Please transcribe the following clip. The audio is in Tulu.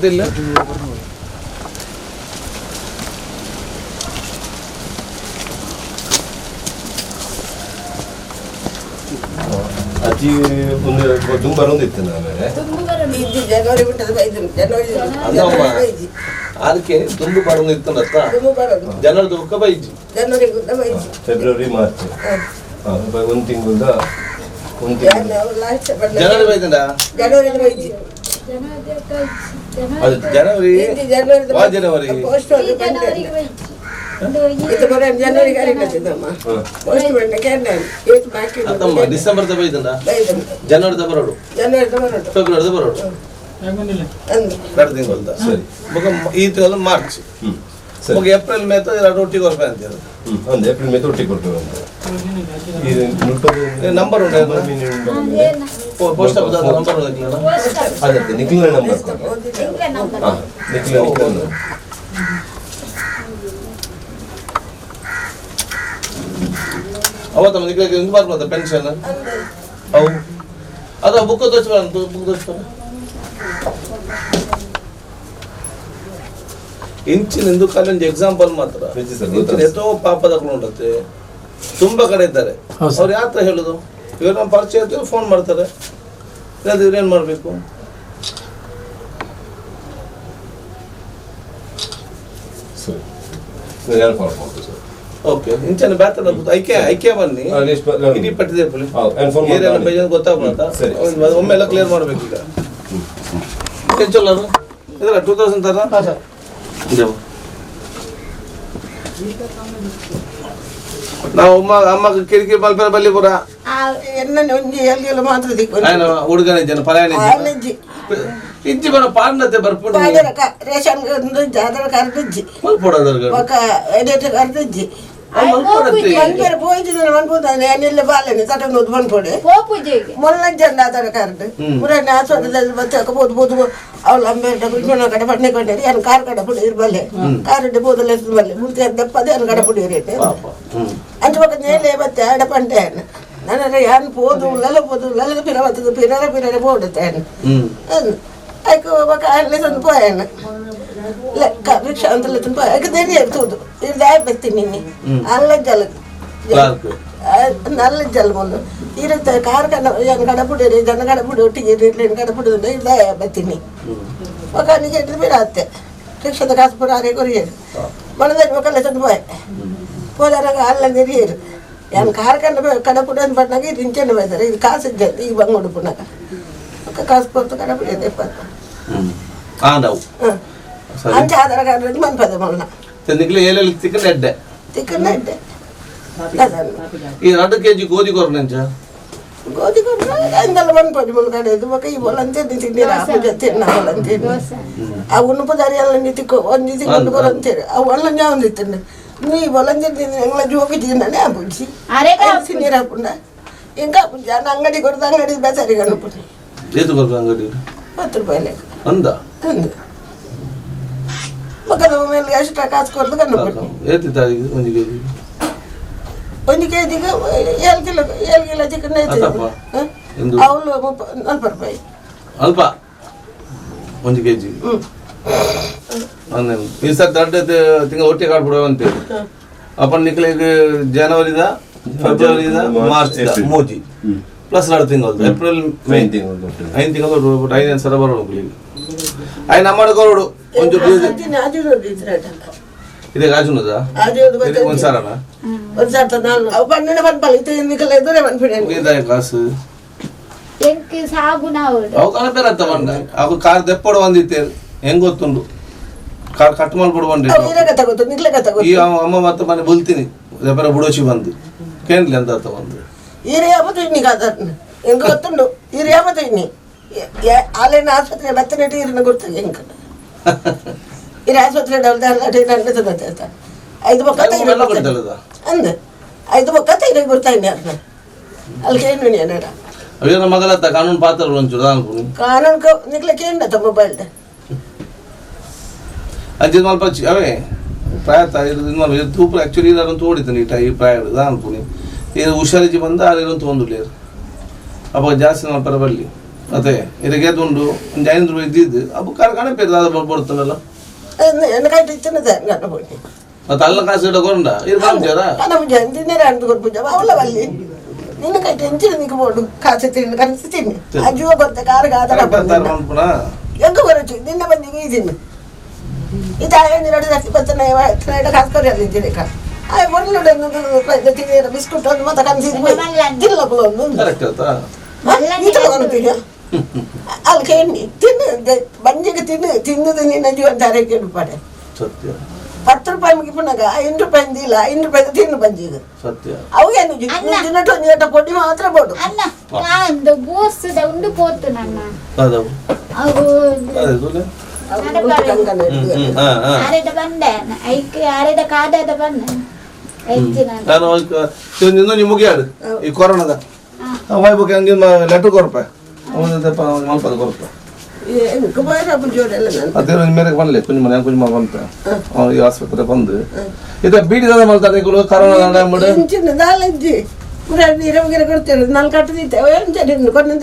ತಿಲ್ಲ ಅಜ್ಜಿ ಒಂದು ದುಂಬು ಬರೋದಿತ್ತು ಆಮೇಲೆ. ಇಜ್ಜಿ ಜನವರಿ ಬಿಟ್ಟದ ಬೈದು ಜನವರಿ. ಅಲ್ಲಮ್ಮ. ಜನವರಿ ಬೈಜಿ. ಅದಕ್ಕೆ ದುಂಬು ಬರೋದು ಇತ್ತಂದತ್ತ. ದುಂಬು ಬರೋದು. ಜನರ ದುಃಖ ಬೈಜಿ. ಜನವರಿ ಗುದ್ದ ಬೈಜಿ. ಫೆಬ್ರವರಿ, ಮಾರ್ಚ್, ಒಂದು ತಿಂಗಳದ, ಒಂದು ತಿಂಗಳು. ಲಾಸ್ಟ್. ಜನವರಿ ಬೈದಂಡ. ಜನವರಿ ಬೈಜಿ. ಅದು ಜನವರಿ. ಇಜ್ಜಿ ಜನವರಿ. ವಾ ಜನವರಿ? ಪೋಸ್ಟ್ ಇದು ಬರೋ ಜನವರಿ ಕರೀತದಮ್ಮ. ಪೋಸ್ಟ್ ಬಂಡ ಕೇಂದ್ರ ಏತ್ ಬಾಕಿ. ಅತ್ತಮ್ಮ, ಡಿಸೆಂಬರ್ the ಬೈದಂಡ. ಬೈದು. ಜನವರಿ the ಬರೋಡು. ಜನವರಿ ಬರೋದು. ಫೆಬ್ರವರಿ the ಬರೋಡು. ಅಂದು. ಎರಡು ತಿಂಗಳದ. ಸರಿ. ಬೊಕ ಈ ತಿಂಗಳು ಮಾರ್ಚ್. ಸರಿ. ಬೊಕ ಏಪ್ರಿಲ್ ಮೇತ ಎರಡು ಒಟ್ಟಿಗೆ ಕೊರ್ಪೆ ಅಂತ ಹೇಳುದು. ಒಂದು ಏಪ್ರಿಲ್ ಮೇ ಒಟ್ಟಿಗೆ ಕೊಡ್ತೇವೆ ಅಂತ ಇದು ನುಟ್ಟದು. ನಂಬರ್ ಉಂಟು. ನಂಬರ್ ಮೀನು ಉಂಟು ಆಮೇಲೆ. ಪೋಸ್ಟ್ ಆಫೀಸ್ ನಂಬರ್ ಉಂಟು. ಅದೇ ಅದೇ, ನಿಖಿಲ್ನ ನಂಬರ್ ಕೊಡು. ಹಾಂ, ನಿಖಿಲ ನಿಖಿಲ ನಂಬರ್. ಅವತ್ತ ನಿಖಿಲ ಒಂದು ಬರ್ಬೋದ ಪೆನ್ಷನ್ ಅವು ಅದು ಬುಕ್ ತೋಚ್, ಬುಕ್ ತೋಚ್. ಇಂಚಿನ ಇಂದು ಖಾಲಿ ಒಂದು ಎಕ್ಸಾಂಪಲ್ ಮಾತ್ರ. ನಿಜ ಸರ್, ಇಂಚಿನ ಗೊತ್ತಾಗ್ತದೆ. ಎಷ್ಟೋ ಪಾಪದಗಳು ಉಂಟತ್ತೆ, ತುಂಬಾ ಕಡೆ ಇದ್ದಾರೆ. ಹೌದು ಸರ್. ಅವ್ರು ಯಾವ ಥರ ಹೇಳುದು? ಇವ್ರು ನಮ್ಮ ಪರಿಚಯ ಫೋನ್ ಮಾಡ್ತಾರೆ, ಇಲ್ಲಾಂದ್ರೆ ಇವ್ರು ಏನು ಮಾಡಬೇಕು? ಸರಿ, ನಾನು ಯಾರು ಫಾಲೋ ಮಾಡ್ತೀನಿ ಸರ್. ಓಕೆ, ಇಂಚಿನ ಬ್ಯಾತನ ಐಕೆ ಐಕೆ ಬನ್ನಿ. ಹಾ, list ಇಡೀ ಪಟ್ಟಿದೆ ಪುಲಿ. ಹೌದು, and phone area ಮಾಡ್ತಾನೆ. ಬೇಜಾನ್ ಗೊತ್ತಾಗ್ಬೋದ. ಸರಿ. ಒಮ್ಮೆ ಎಲ್ಲ ಕ್ಲಿಯರ್ ಮಾಡ್ಬೇಕು ಈಗ. ಚಲೋ ಇದಲ್ಲ 2000 ತರ. ಹಾಂ ಸರ್. ನಾವು ಅಮ್ಮ ಅಮ್ಮ ಕಿರಿಕಿರಿ ಮಲ್ಪೆರ ಬಲ್ಲಿ ಪುರ. ಎನ್ನ ಒಂಜಿ ಎಲ್ಲಿ ಮಾತ್ರ ದಿಕ್ಕು. ఆయన ಹುಡುಗನ ಇದ್ದಾನೆ ಪಲಾಯನ ಇದ್ದಾನೆ. ಇಜ್ಜಿ. ಇಜ್ಜಿ ಬರ ಪಾಂಡತೆ ಬರ್ಪುಂಡು. ಆಧಾರ ರೇಷನ್ ಇಜ್ಜಿ, ಆಧಾರ್ ಕಾರ್ಡ್ ಇಜ್ಜಿ. ಮಲ್ಪೊಡದರ್ಗ. ఒక ಐಡೆಂಟಿ ಕಾರ್ಡ್ ಇಜ್ಜಿ. ಮಲ್ಪೊಡತ್ತೆ. ಮನ್ಪೇರೆ ಪೋಯಿತು ಮನ್ಪೋದಾನೆ ಏನಿಲ್ಲ ಬಾಲನೆ ತಟ ನೂದು ಮನ್ಪೋಡೆ. ಮೊಲ್ಲಂಜಂಡ ಆಧಾರ್ ಕಾರ್ಡ್ ಮುರಣ್ಣ ಆಸ್ಪತ್ರೆದಲ್ಲಿ ಮತ್ತೆ ಬೋದು ಬೋದು ಅವಳು ಅಂಬೇಡ ಕುಜ್ಮನ ಕಡೆ ಬಣ್ಣೆ ಕೊಂಡೇರಿ ಏನು ಕಾರ್ ಕಡೆ ಪುಡಿ ಇರ್ಬಲ್ಲೆ ಕಾರ್ ಬೋದಲ್ಲ ಬಲ್ಲೆ ಮುಂದೆ ದಪ್ಪದೆ ಅನ್ ಕಡೆ ಪುಡಿ ಇರೇಟೆ. ಪಾಪ. ಅಂಚ ಬೊಕ ನೇಲೆ ಬತ್ತೆ ಆಡ ಪಂಡೆ ನನ್ನ ಯಾನ್ ಪೋದು ಉಳ್ಳಲ ಪೋದು ಉಳ್ಳಲ ಪಿರ ಬತ್ತದ ಪಿರರ ಪಿರರೆ ಪೋಡುತ್ತೇನೆ. ಐಕು ಬೊಕ ಅಲ್ಲೇ ತಂದು ಪೋಯನ ರಿಕ್ಷಾ ಅಂತಲೇ ತಂದು ಪೋಯ ಐಕು ದೇರಿ ತೂದು ಇರ್ದಾಯ್ ಬತ್ತೀನಿ ಅಲ್ಲ ಜಲ. ಕ್ಲಾರ್ಕ್. ನಲ್ಲ ಜಲ ಮೊದಲು ಇರುತ್ತೆ ಕಾರ್ ಕನ್ನ ಏನು ಕಡಪುಡಿ ಜನ ಕಡಪುಡಿ ಒಟ್ಟಿಗೆ ಇರ್ಲಿ ಕಡಪುಡಿ ಇರ್ದಾಯ ಬತ್ತೀನಿ ఒక నీకు ఎట్లు మీరు అత్తే ರಿಕ್ಷಾದ ಕಾಸು ಪೂರ ಆರೇ ಕೊರಿಯರು ಮನದಲ್ಲಿ ಒಕ್ಕಲ್ಲ ತಂದು ಪೋಯೆ ಪೋದಾರಾಗ ಅಲ್ಲ ನೆರಿಯರು ಏನು ಕಾರ್ ಕಂಡು ಕಡಪುಡಿ ಅಂತ ಪಟ್ನಾಗ ಇದು ಇಂಚೆನ ಬೈತಾರೆ ಇದು ಕಾಸು ಇದ್ದೆ ಈಗ ಬಂಗುಡು ಪುನಕ ఒక ಕಾಸು ಕೊಡ್ತು ಕಡಪುಡಿ ಇದೆ 20. ಆಂಡವು. ಹಾಂ. ಸರಿ. ಅಂಚೆ ಆಧಾರ ಕಾರ್ಡ್ ಮನ್ಪದೆ ಮೊಲ್ಲ. ನಿಕ್ಲೆ ಏಲೆಲ್ ತಿಕ್ಕನ ಎಡ್ಡೆ. ತಿಕ್ಕನ ಇದ್ದೆ. ಈ 2 ಕೆಜಿ ಗೋಧಿ ಕೊರ್ನೆಂಚ. ಗೋಧಿ ಕೊಟ್ಟರೆ ಅಂದೆಲ್ಲ ಮನ್ಪೊಡಿ ಮುಲ್ಗಡೆ ಇದು ಬೊಕ ಈ ಬೊಲಂತೇನಿ ತಿಂದಿರ ಪೂಜೆ ತಿನ್ನ ಬೊಲಂತೇನಿ ಆ ಉಣುಪು ದಾರಿ ಎಲ್ಲ ನೀ ತಿಕ್ಕೋ ಒಂಜಿ ತಿಕ್ಕೊಂಡು ಕೊರಂತೇರಿ ಅವು ಒಳ್ಳೆ ಒಂದು ತಿಂಡೆ ನೀ ಬೊಲಂತೇನಿ ತಿಂದ್ರೆ ಎಂಗ್ಲ ಜೋಗಿ ತಿನ್ನನೆ ಆ ಬುಜ್ಜಿ ತಿನ್ನೀರ ಹಾಪುಂಡ ಎಂಕ ಪುಂಜ ಅಂಗಡಿ ಕೊಡ್ದು ಅಂಗಡಿ ಬೇಸರಿ ಕಣಪುಂಡಿ. ಏತು ಕೊರ್ಪ ಅಂಗಡಿ? 10 ರೂಪಾಯಿ ಲೆಕ್ಕ. ಅಂದ. ಅಂದು ಬೊಕದ ಮೇಲೆ ಅಷ್ಟ ಕಾಸು ಕೊಡ್ದು ಕಣ್ಣುಪುಂಡಿ. ಏತಿತ್ತ ಈಗ 1 ಕೆಜಿ? 1 ಕೆ ಜಿಗೆ 7 ಕಿಲೋ, 7 ಕಿಲೋ ಚಿಕನ್ ಐತೆ. ಅತ್ತಪ್ಪ. ಎಂದು? ಅವಳು 40 ರೂಪಾಯಿ. ಅಲ್ಪ 1 ಕೆಜಿ. ಅಂದೇನು ಈ ಸರ್ ದೊಡ್ಡ ತಿಂಗಳ ಒಟ್ಟಿಗೆ ಕಾಡ್ಬಿಡುವ ಅಂತೇಳಿ ಅಪ್ಪ ನಿಕ್ಲೆ ಜನವರಿದ, ಫೆಬ್ರವರಿದ, ಮಾರ್ಚ್. ಏಪ್ರಿಲ್. ಮೋಜಿ ಪ್ಲಸ್ 2 ತಿಂಗಳು, ಏಪ್ರಿಲ್ ಮೇ. ಐದು ತಿಂಗಳು ಕೊಡ್ತೇವೆ. 5 ತಿಂಗಳು ಐದು ಸಲ ಬರೋಡು ಆಯ್ ನಮ್ಮ ಕೊರಡು ಒಂಚೂರು. ಇದೇ ರಾಜುನದ. ಒಂದು ಸಾರನ. ಒಂದು ಸಾವಿರದ ನಾಲ್ಕು ಅವು ಪನ್ನೆಂಡು ಪನ್ಪಲ್ಲ ಇತ್ತು ನಿಕಲ ಎದುರೇ ಪನ್ಪಿಡೆ. ಇದಾಯ ಕಾಸು. ಎಂಕ್ ಸಾಬೂನ್ ಆವಡ್. ಅವು ಕನಪೇರತ್ತ ಬಂಡ ಅವು ಕಾರ್ ದೆಪ್ಪಡು ಬಂದಿತ್ತೆ ಹೆಂಗ್ ಗೊತ್ತುಂಡು ಕಾರ್ ಕಟ್ ಮಾಡ್ಬಿಡು ಬಂಡೆ. ಅವು ಇರ ಕಥ ಗೊತ್ತು ನಿಕ್ಲೆ ಕಥ ಈ ಗೊತ್ತು. ಅವ ಅಮ್ಮ ಮತ್ತೆ ಮನೆ ಬುಲ್ತೀನಿ ದೆಪ್ಪರ ಬುಡೋಚಿ ಬಂದು ಕೇಂದ್ಲಿ ಅಂತ ಆತ ಬಂದು. ಈರೆ ಯಾವತ್ತು ಇನ್ನಿ ಕಾದ ಎಂಕ್ ಗೊತ್ತುಂಡು ಈರೆ ಯಾವತ್ತು ಇನ್ನಿ ಆಲೇನ ಆಸ್ಪತ್ರೆ ಬತ್ತನೆಟ್ಟು ಈರಿನ ಗುರ್ತದೆ ಎಂಕ್ ಈರೆ ಆಸ್ಪತ್ರೆ ಡೌಲ್ ಐದು ಬೊಕ್ಕ. ಎಲ್ಲ ಕೊಡ್ತಲ್ಲದ. ಅಂದ ಐದು ಬೊಕ್ಕ ತೈರೆ ಗುರ್ತಾ ಇನ್ನಿ ಅರ್ನ ಅಲ್ಲಿ ಕೇಂದ್ರ ಏನಾರ. ಅಯ್ಯೋ ಮಗಲತ್ತ ಕಾನೂನು ಪಾತ್ರ ಒಂಚೂರು ಅನ್ಕುನಿ. ಕಾನೂನು ನಿಕ್ಲೆ ಕೇಂದ್ರ ಮೊಬೈಲ್. ಅಂಚಿನ ಮಲ್ಪ ಅವೇ ಪ್ರಾಯ ಇದು ತೂಪು ಆ್ಯಕ್ಚುಲಿ ಇದನ್ನು ತೋಡಿತಾನೆ ಈ ಈ ಪ್ರಾಯ ಅನ್ಕುನಿ ಇದು ಹುಷಾರಿಜಿ ಬಂದ ಅಲ್ಲಿ ತೊಂದುಲೇರು ಅವಾಗ ಜಾಸ್ತಿ ಮಲ್ಪರ ಬಲ್ಲಿ. ಅದೇ ಇದಕ್ಕೆ ಉಂಡು ಒಂಜಿ 500 ರೂಪಾಯಿ ಇದ್ದಿದ್ದು ಅಬ್ಬು ಕಾರ್ ಕಾಣಪೇರು ದಾದ ಬರ್ತದಲ್ಲ. ಎನ್ನ ಕೈಟ್ ಇತ್ತಿನದೆ ಗಂಡ ಪೋಡಿ. ಮತ್ತೆ ಅಲ್ಲ ಕಾಸು ಇಡಕೊಂಡ ಇದು ಬಂದ್ಯಾರ. ಕನ ಪೂಜೆ ತಿನ್ನೇರ ಅಂದು ಕೊಟ್ಟು ಪೂಜೆ ಅವಲ್ಲ ಬಲ್ಲಿ ನಿನ್ನ ಕೈಟ್ ಎಂಚಿನ ನಿಕ್ಕ ಬೋಡು ಕಾಸು ತಿನ್ನು ಕನಸು ತಿನ್ನು ಆ ಜೀವ ಕೊತ್ತ ಕಾರ್ ಗಾದರ. ಮನ್ಪುಣ. ಎಂಕ ಬರಚು ನಿನ್ನ ಬಂದಿಗೆ ಈ ತಿನ್ನು ಇದು ಆಯ ಎರಡು ಜಾಸ್ತಿ ಬತ್ತನ ಕಾಸು ಕೊರಿಯಲ್ಲ ಇದ್ದೀನಿ ಆಯ್ ಮೊದಲು ತಿನ್ನಿರ ಬಿಸ್ಕುಟ್ ಒಂದು ಮತ್ತೆ ಕನಸು ತಿನ್ನಲಕ್ಕೂ ಒಂದು. ಕರೆಕ್ಟ್ ಆಯ್ತಾ? ಈತಲ ಅಲ್ಲಿ ಕೇಳಿ ತಿನ್ನು ಬಂಜಿಗೆ ತಿನ್ನು ತಿನ್ನದು ನಿನ್ನ ಜೀವನ ತಾರಕ್ಕೆ ಪಡೆ. ಸತ್ಯ. 10 ರೂಪಾಯಿ ಮುಗಿಪುನಾಗ 5 ರೂಪಾಯಿ ಇಲ್ಲ, 5 ರೂಪಾಯಿ ತಿನ್ನು ಬಂಜಿಗೆ. ಸತ್ಯ. ಅವೇನು ತಿನ್ನಟು ಒಂದು ಏಟ ಪೊಡಿ ಮಾತ್ರ ಬೋಡು. ಅಣ್ಣ, ನಾನು ಬೋರ್ಸುದ ಉಂಡು ಪೋತು ನನ್ನ. ಅದವು. ಅವು. ಅದೇ ತೂಲೆ. ಕಂಕಣ. ಹ್ಮ್ ಹ್ಮ್ ಹಾ ಹಾ. ಆರೆದ ಬಂದೆ ಐಕ್ ಆರೆದ ಕಾದದ ಬಂದೆ ಹೆಚ್ಚಿನ. ನಾನು ಇನ್ನೊಂದು ಮುಗಿಯಾಡು ಈ ಕೊರೋನಾದ ವಾಯ್ ಹಂಗೆ ಲೆಟರ್ ಕೊರಪೆ ಮಲ್ಪದ ಕೊರಪೆ. ಎಂಕ್ ಬೋಯ್ರ ಜೋಡೆಲ್ಲ ನಾನು. ಅದೇ ಮೇರೆಗೆ ಬರಲಿ ಕುಂಜ ಮನೆ ಕುಂಜ ಬಂತೆ ಈ ಆಸ್ಪತ್ರೆ ಬಂದು ಇದ ಬೀಡಿ ದಾದ ಮಲ್ತಾರೆ ಕರೋನಾ ಟೈಮ್. ಇಂಚಿನ ದಾಲಜ್ಜಿ ಮುರಾಡಿ ನೀರು ಗಿರ ಕೊಡ್ತೇವೆ ನಾಲ್ಕು ಕಟ್ಟದಿತ್ತೆ ಎಂಚ ಕೊಟ್ಟಂತೆ.